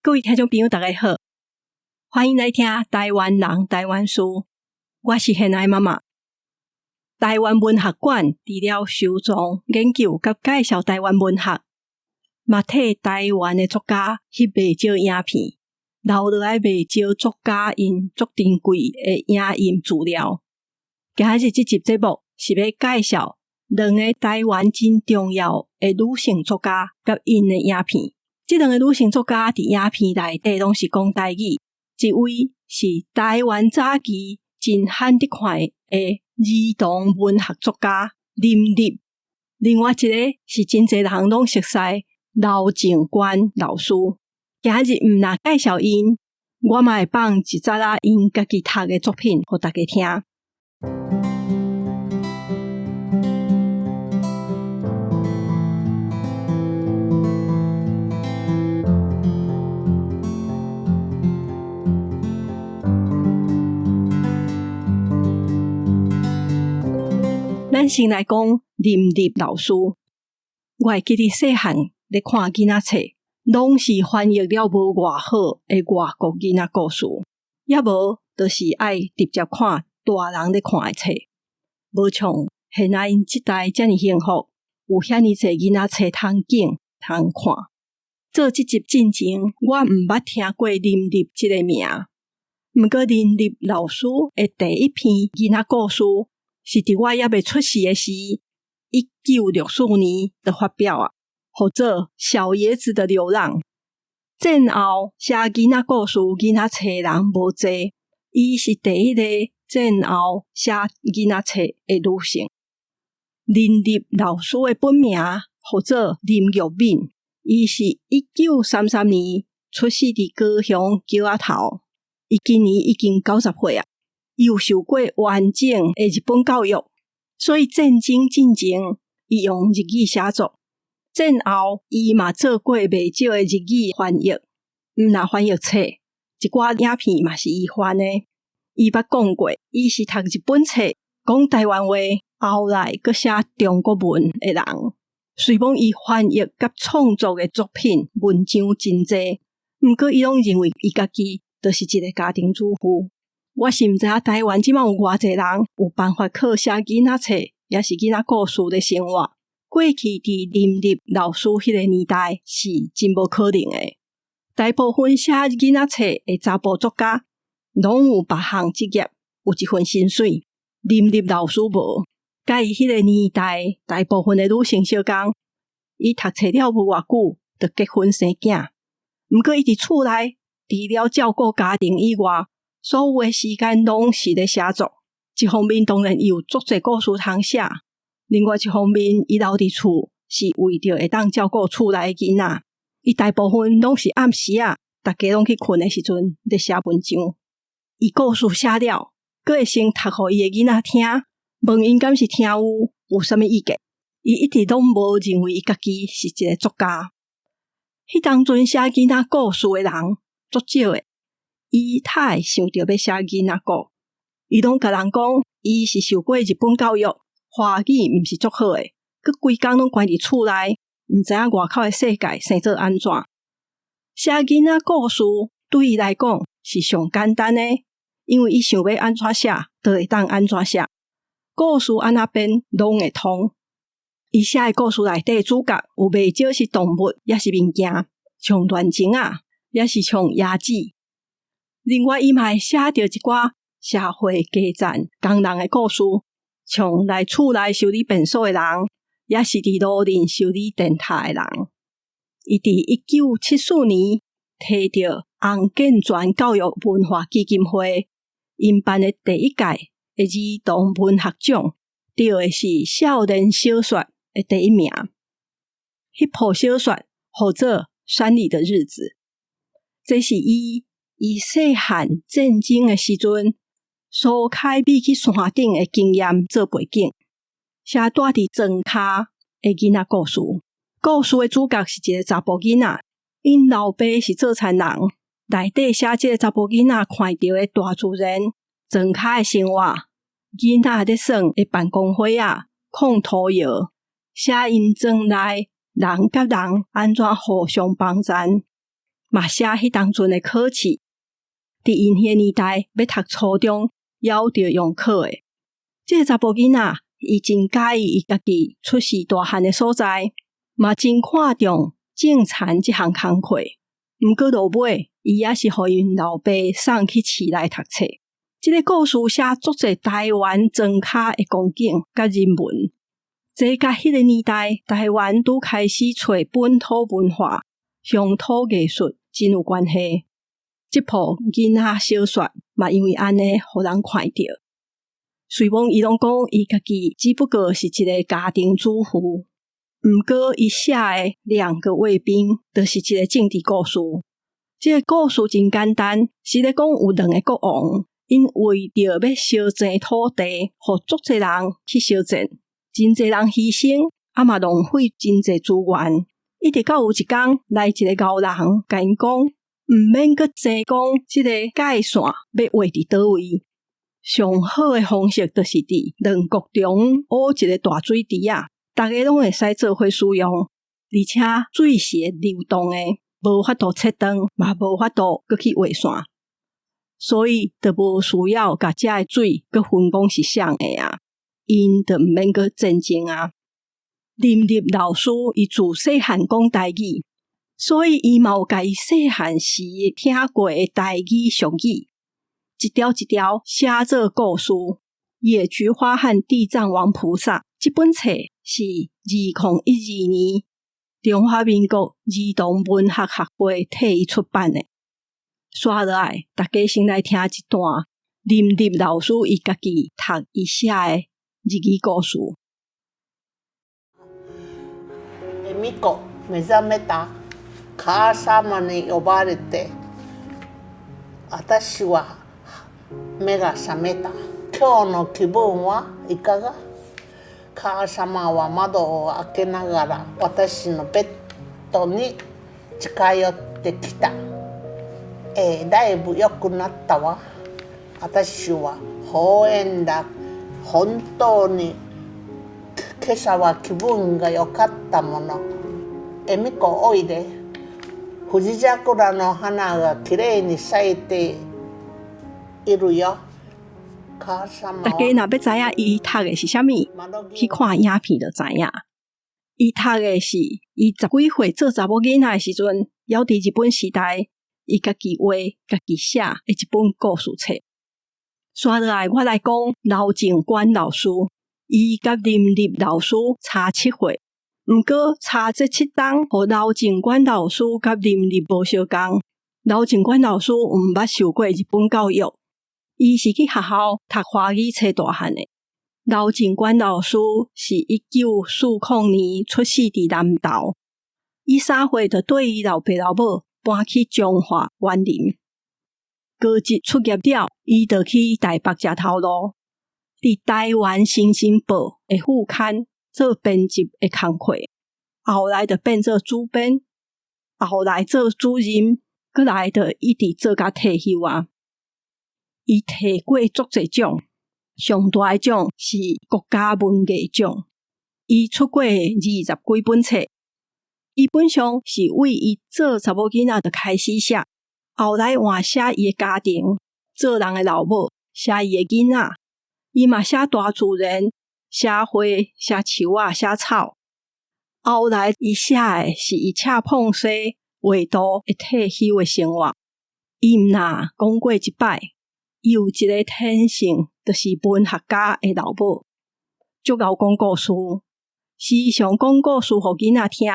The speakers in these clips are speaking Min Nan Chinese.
各位聽眾朋友，大家好，歡迎來聽台灣人台灣事。我是現愛媽媽。台灣文學館除了收藏、研究佮介紹台灣文學，嘛替台灣的作家翕袂少影片，留落來袂少作家𪜶足珍貴的影音資料。今仔日這集節目是欲介紹兩个台灣真重要的女性作家佮𪜶的影片。這兩个女性作家佇影片內底攏是講台語，一位是台灣早期真罕得看的兒童文學作家林立，另外一个是真濟人攏熟似劉靜觀老師。今仔日毋但介紹𪜶，我嘛會放一節仔𪜶家己讀的作品，予大家聽。咱先來講林立老師。我會記得細漢咧看囡仔冊，攏是翻譯了無偌好的外國囡仔故事，抑無就是愛直接看大人咧看的冊。無像現在𪜶這代遮爾幸福，有遐爾濟囡仔冊通揀通看。做這集進前，我毋捌聽過林立這个名。毋過林立老師的第一篇囡仔故事，是佇我猶未出世的時，1964年就發表啊，號做《小椰子的流浪》。戰後寫囡仔故事、囡仔冊人無濟，伊是第一个戰後寫囡仔冊的女性。林立老師的本名號做林玉敏，伊是1933年出世佇高雄橋仔頭，伊今年已經90歲啊。伊有受過完整的日本教育，所以戰爭進前，伊用日語寫作。戰後，伊嘛做過袂少的日語翻譯，毋但翻譯冊，一寡影片嘛是伊翻的。伊捌講過，伊是讀日本冊，講台灣話，後來閣寫中國文的人。雖罔伊翻譯佮創作的作品文章真濟，毋過伊攏認為伊家己就是一个家庭主婦。我是毋知影台灣這馬有偌濟人有辦法靠寫囡仔冊，抑是囡仔故事咧生活。過去佇林立老師彼个年代是真無可能的。大部分寫囡仔冊的查埔作家，攏有別項職業，有一份薪水。林立老師無，佮伊彼个年代大部分的女性相仝，伊讀冊了無偌久，就結婚生囝。毋過伊佇厝內，除了照顧家庭以外，所有的時間攏是咧寫作。一方面當然伊有足濟故事通寫，另外一方面伊留佇厝是為著會當照顧厝內的囡仔。伊大部分攏是暗時仔，逐家攏去睏的時陣咧寫文章。伊故事寫了，閣會先讀予伊的囡仔聽，問𪜶敢是聽有，有啥物意見。伊一直攏無認為伊家己是一个作家。彼當陣寫囡仔故事的人足少的。伊較會想著欲寫囡仔故，伊攏共人講，伊是受過日本教育，華語毋是足好的，閣規工攏關佇厝內，毋知影外口的世界生做按怎。寫囡仔故事對伊來講是上簡單的，因為伊想欲按怎寫，就會當按怎寫，故事按怎編攏會通。伊寫的故事內底主角有袂少是動物，抑是物件，像亂情仔，抑是像鴨子。另外，伊嘛會寫著一寡社會低層工人的故事，像來厝內修理便所的人，抑是佇路頂修理電塔的人。伊佇1974年提著洪建全教育文化基金會𪜶辦的第一屆的兒童文學獎，得的是少年小說的第一名。彼部小說號做《山裡的日子》，這是伊伊細漢戰爭的時陣，蘇開美去山頂的經驗做背景，寫住佇莊跤的囡仔故事。故事的主角是一个查埔囡仔，𪜶老爸是做田人。內底寫這个查埔囡仔看著的大自然、莊跤的生活，囡仔咧耍的辦公火仔、控土窯，寫𪜶莊內人佮人按怎互相幫贊。嘛寫彼當陣的考試。佇𪜶彼个年代，欲讀初中，猶著用考的。這个查埔囡仔，伊真佮意伊家己出世大漢的所在，嘛真看重種田這項工課。毋過落尾，伊猶是予𪜶老爸送去市內讀冊。這个故事寫足濟台灣莊跤的光景佮人文。這佮彼个年代，台灣拄開始揣本土文化、鄉土藝術真有關係。這部囡仔小說嘛，因為按呢，予人看著。雖罔伊攏講伊家己只不過是一个家庭主婦，毋過伊寫的兩個衛兵，就是一个政治故事。這个故事真簡單，是咧講有兩个國王，𪜶為著欲相爭土地，予足濟人去相戰，真濟人犧牲，啊嘛浪費真濟資源。一直到有一工來一个牛人，共𪜶講，毋免閣爭講這个界線欲畫佇佗位。上好的方式就是佇兩國中挖一个大水池仔，逐家攏會使做伙使用，而且水是會流動的，無法度切斷，嘛無法度閣去畫線，所以就無需要共遮的水閣分講是啥的啊，𪜶就毋免閣戰爭啊。林立老師伊自細漢講台語，所以伊嘛有共伊細漢時聽過的台語俗語，一條一條寫做故事。《野菊花和地藏王菩薩》這本冊是2012年中華民國兒童文學學會替伊出版的。紲落來，大家先來聽一段林立老師伊家己讀伊寫的日語故事。恵美子、目覚めた。母様に呼ばれて、私は目が覚めた。今日の気分はいかが？母様は窓を開けながら私のベッドに近寄ってきた。ええ、だいぶ良くなったわ。私は微笑んだ。本当に今朝は気分が良かったもの。恵美子、おいで。富士桜の花がきれいに咲いているよ。大家若欲知影伊讀的是啥物，去看影片就知影。伊讀的是伊十幾歲做查某囡仔的時陣，猶佇日本時代，伊家己畫、家己寫的一本故事冊。紲落來，我來講劉靜官老師，伊佮林立老師差7歲，毋過差這7冬，予劉靜官老師佮林立無相仝。劉靜官老師毋捌受過日本教育。伊是去學校讀華語冊大漢的。劉靜官老師是1940年出世佇南投，伊3歲就綴伊老爸老母搬去彰化員林。高職畢業了，伊就去台北食頭路，佇台灣新生報的副刊做編輯的工課，後來就變做主編，後來做主任，閣來就一直做甲退休啊。伊提過足濟獎，上大的獎是國家文藝獎。伊出過20幾本冊，基本上是為伊做查某囡仔就開始寫，後來換寫伊的家庭，做人的老母，寫伊的囡仔。伊嘛寫大自然，寫花，寫樹仔，寫草。後來伊寫的是伊赤膨西畫圖的退休的生活。伊毋若講過一擺。伊有一个天性，就是文學家的老母，足𠢕講故事，時常講故事予囡仔聽。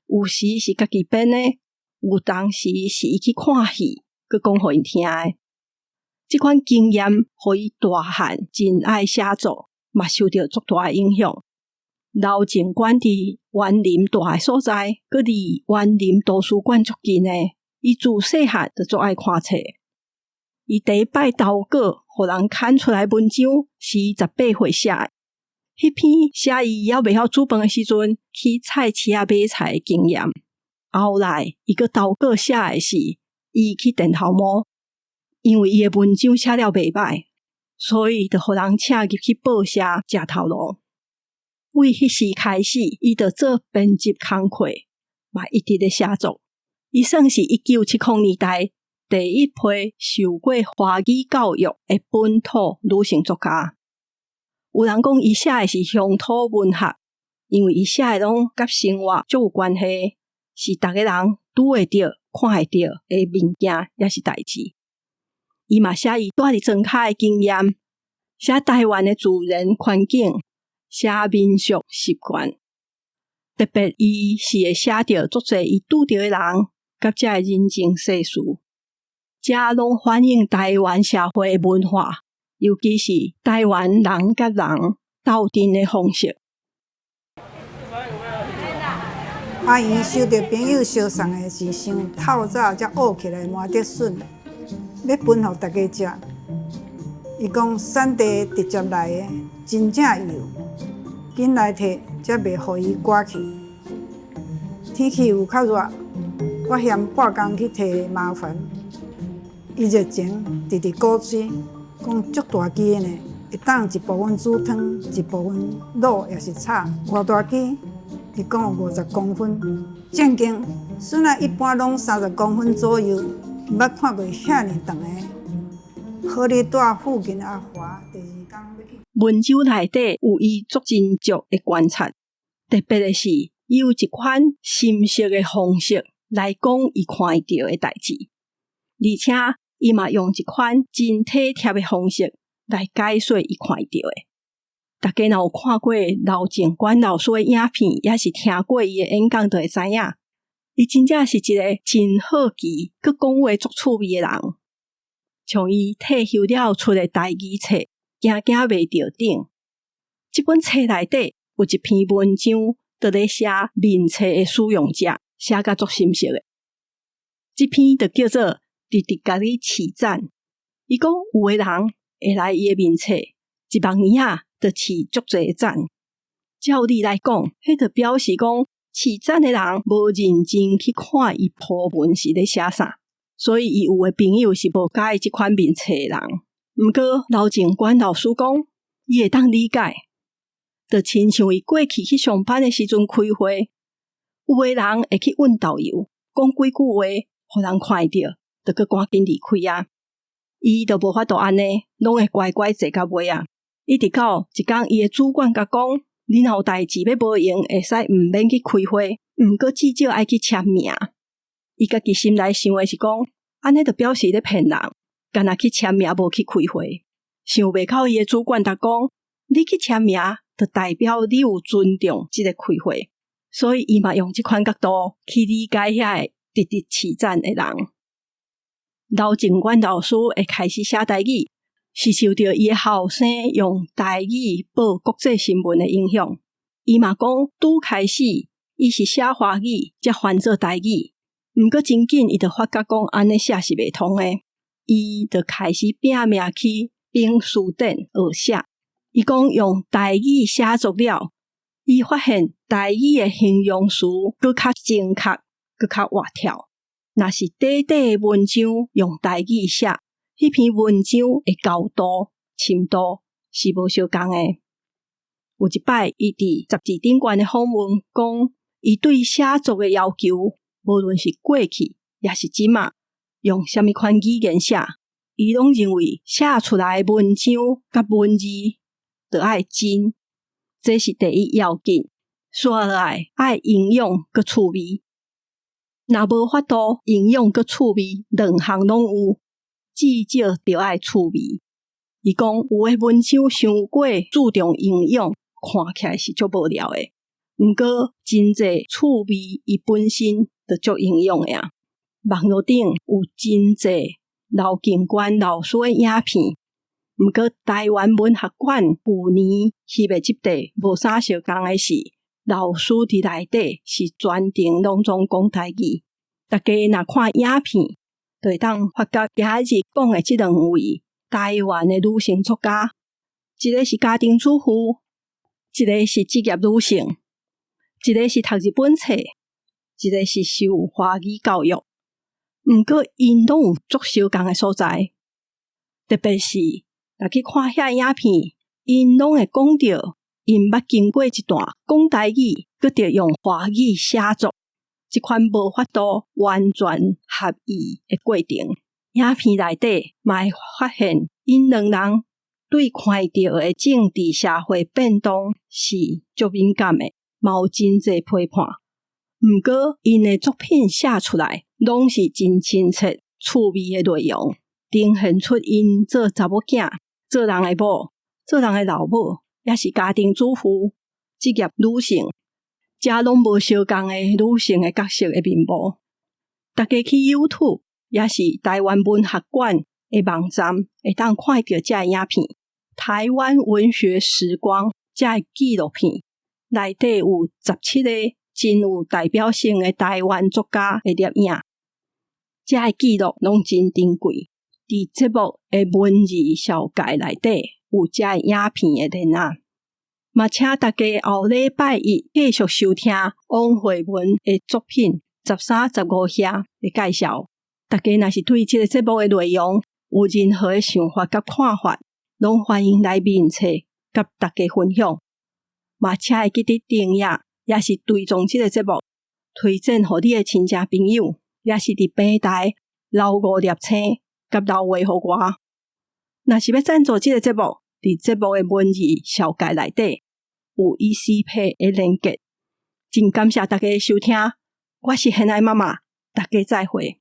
有時是家己編的，有當時是伊去看戲，閣講予𪜶聽的。這款經驗，予伊大漢真愛寫作，嘛受著足大的影響。劉靜官佇員林蹛的所在，閣離員林圖書館足近的，伊自細漢就足愛看冊。伊第一擺投稿，予人刊出來文章是伊18歲寫的。彼篇寫伊猶袂曉煮飯的時陣，去菜市仔買菜的經驗。後來伊閣投稿寫的是伊去電頭毛，因為伊的文章寫了袂䆀，所以就予人請入去報社食頭路。為彼時開始，伊就做編輯工課，嘛一直咧寫作。伊算是1970年代第一批受過華語教育的本土女性作家。有人講伊寫的是鄉土文學，因為伊寫的攏佮生活足有關係，是逐个人拄會著、看會著的物件，抑是代誌。伊嘛寫伊住佇莊跤的經驗，寫台灣的自然環境，寫民俗習慣。特別伊是會寫著足濟伊拄著的人，佮遮的人情世事，遮攏反映台灣社會的文化，尤其是台灣人佮人鬥陣的方式。阿姨收著朋友相送的是傷透早才挖起來麻竹筍，欲分予大家食。伊講產地直接來的，真正幼，緊來提，才袂予伊寒去。天氣有較熱，我嫌半工去提麻煩。伊熱情，直直鼓吹，講足大支的呢，會當一部分煮湯，一部分滷抑是炒，偌大支？伊講有50公分，正經筍仔一般攏30公分左右，毋捌看過遐爾長的。好你住附近阿華，第二工欲去。文章內底有伊足斟酌的觀察，特別的是，伊有一款深色的方式來講伊看會著的代誌，而且伊嘛用一款真體貼的方式來解說伊看會著的。大家若有看過劉靜館老師的影片，抑是聽過伊的演講，就會知影，伊真正是一个真好奇、閣講話足趣味的人。像伊退休了後出的台語冊，驚驚袂著頂。這本冊內底有一篇文章，就咧寫面冊的使用者，寫甲足深色的。這篇就叫做直直共你揤讚。伊講有的人會來伊的面冊，一目年仔就揤足濟讚。照理來講，彼就表示講揤讚的人無認真去看伊鋪文是咧寫啥，所以伊有的朋友是無佮意這款面冊的人。毋過劉靜館老師講，伊會當理解，就親像伊過去去上班的時陣開會，有的人會去問導遊，講幾句話，予人看會著，就閣趕緊離開啊。伊就無法度按呢，攏會乖乖坐到尾啊。一直到一工，伊的主管共講：你若有代誌欲無閒，會使毋免去開會，毋過至少愛去簽名。伊家己心內想的是講，按呢就表示咧騙人，干焦去簽名無去開會。想袂到伊的主管逐講，你去簽名，就代表你有尊重這个開會。所以伊嘛用這款角度去理解遐個直直揤讚的人。劉靜館老師會開始寫台語，是受著伊的後生用台語報國際新聞的影響。伊嘛講，拄開始伊是寫華語，才翻做台語。毋過真緊，伊就發覺講按呢寫是袂通的，伊就開始拼命去反辭典學寫。伊講用台語寫作了，伊發現台語的形容詞閣較精確，閣較活跳。若是短短的文章用台語寫，彼篇文章的高度、深度是無相仝的。有一擺，伊佇雜誌頂懸的訪問講，伊對寫作的要求，無論是過去抑是這馬，用啥物款語言寫，伊攏認為寫出來的文章佮文字著愛真，這是第一要緊。紲落來愛營養閣趣味。若無法度營養閣趣味兩項攏有，至少著愛趣味。伊講有的文章傷過注重營養，看起來是足無聊的。毋過真濟趣味，伊本身就足營養的啊。網路頂有真濟劉靜館老師的影片，毋過台灣文學館舊年翕的這塊無啥相仝的是，老師佇內底是全程攏總講台語。大家若看影片，就會當發覺今日講的這兩位台灣的女性作家，一个是家庭主婦，一个是職業女性，一个是讀日本冊，一个是受華語教育。毋過𪜶攏有足相仝的所在，特別是若去看遐影片，𪜶攏會講著𪜶捌經過一段講台語，閣著用華語寫作。這款無法度完全合意的過程。影片內底嘛會發現，𪜶兩人對看著的政治社會變動是足敏感的，嘛有真濟批判。毋過，𪜶的作品寫出來，攏是真親切、趣味的內容，呈現出𪜶做查某囝、做人的某、做人的老母，抑是家庭主婦、職業女性，遮攏無相仝的女性的角色的面貌。大家去 YouTube，抑是臺灣文學館的網站，會當看著這个影片《臺灣文學時光》這个紀錄片，內底有17個真有代表性的臺灣作家的攝影，這个記錄攏真珍貴。佇節目的文字紹介內底有這个影片的連結。嘛，請大家後禮拜一繼續收聽王惠文的作品《十三十五兄》的介紹。大家若是對這個節目的內容有任何的想法佮看法，攏歡迎來面冊佮大家分享。嘛，請會記得訂閱，抑是追蹤這個節目，推薦予你的親戚朋友，抑是佇平台留五粒星佮留話予我。若是欲贊助這個節目，佇節目的文字紹介內底有 ECPay 的連結。真感謝大家的收聽，我是賢愛媽媽，大家再會。